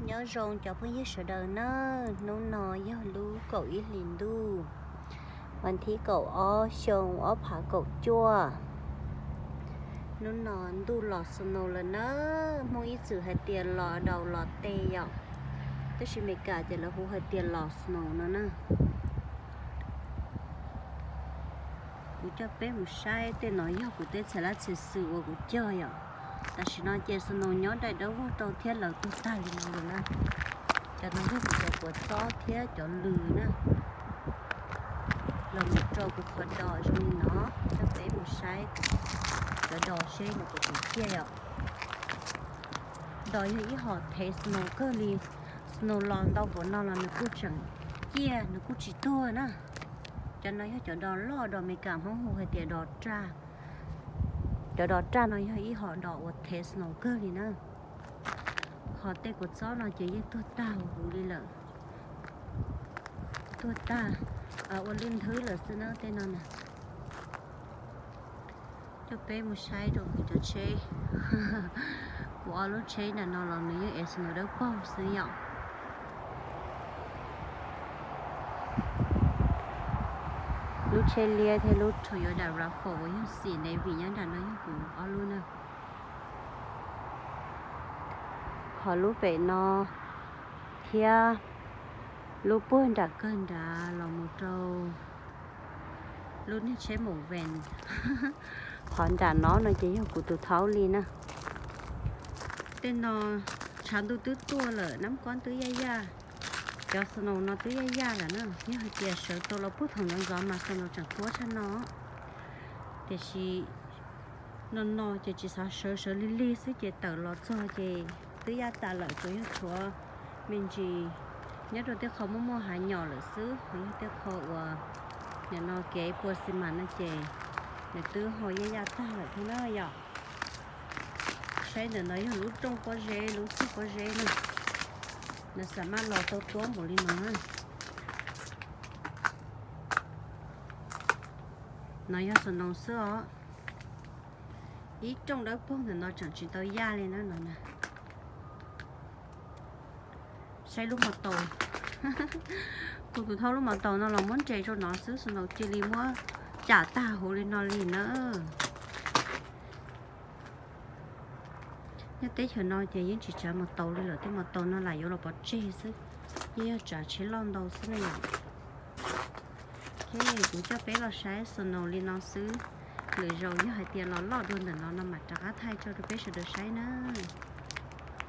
Nyob zoo cov phooj ywg sawv daws na, hnub no yog lub kaum ib hlis ntuj, vas thib kaum ob xyoo ob phav kaum cuaj. Hnub no ntuj los snow lawm na, Hmoob ib txwm hais tias los daus los tes yom, tab sis Meskas ces lawv hu hais tias los snow no na. Kuv coj peb mus saib, tej no yog kuv tej txhais lab txhais xwm uas kuv cog yom. Tam sim no ces snow nyob daim dawb vog rau thiab lawv tuag tag li no lawm na. Cov no yog kuv cov kua txob thiab cov lws na. Los mus rau kuv qhov dos zoo li no, coj peb mus saib cov dos seb nws puas tseem ciaj yom. Dos yog ib hom thev snow kawg li, snow los ntau npaum no los nws kuj tseem ciaj, nws kuj tsis tuag na. Cov no yog cov dos loj, dos Meskas Hmoob hu hais tias dos raj. Cov dos raj no yog ib hom dos uas thev snow kawg li na. Ho tej kua txob no ces yeej tuag tag huv huv li lawm. Tuag tag, ua lwj nthwb lawm xwb na tej no na. Coj peb mus saib rau kuv cov tsheb. Kuv ob lub tsheb ntawm no los nws yeej ev snow dawb paug xwb yom. Lub tsheb liab thiab lub Toyota rav faus uas yog xim Navy nyob nram no yog kuv ob lub na. Ho lub pem no thiab lub puag nram kawg nrad los mus rau lub niag tsheb mus ven. Ho nram no no ces yog kuv tus thaub li na. Tej no tshav ntuj twb tuaj lawm, nab kob twb yaj yaj, cov snow no twb yaj yaj lawm na. Yog hais tias sawv tau los puag thaum ntxov ntxov mas snow tseem tuab tshaj no. Tiam sis no no ces tsis xav sawv, sawv lig lig xwb ces tawm los txog ces twb yaj tas lawm, tsuas yog tshuav me ntsis nyob rau tej qho muaj muaj hav nyom lawm xwb, yog tej qho uas nim no kev pua xi mas no ces nws twb ho yaj yaj tag lawm thiab na yom. Saib ntawm no yog lub rooj pob zeb, lub txog pob zeb na, nws xam maj los tau tuab npaum li no na. No yog snow xwb os. Ib rooj dawb paug ntawm no tseem tsis tau yaj li na no na. Saib lub mos taus. Kuv tus thaub lub mos taus no los muab nres rau no xwb, snow cia li muab cam tag huv li no li na. Nyob teb chaws no ces yeej tsis tsav mos taus li lawm, tej mos taus no lam yuav los pov tseg xwb, yeej yog tsav tsheb loj ntau xwb na yom. Ok, kuv coj peb los saib snow li no xwb, lwm zaus yog hais tias los loj dua ntawm no no mam rov qab thaij tso rau peb sawv daws saib na.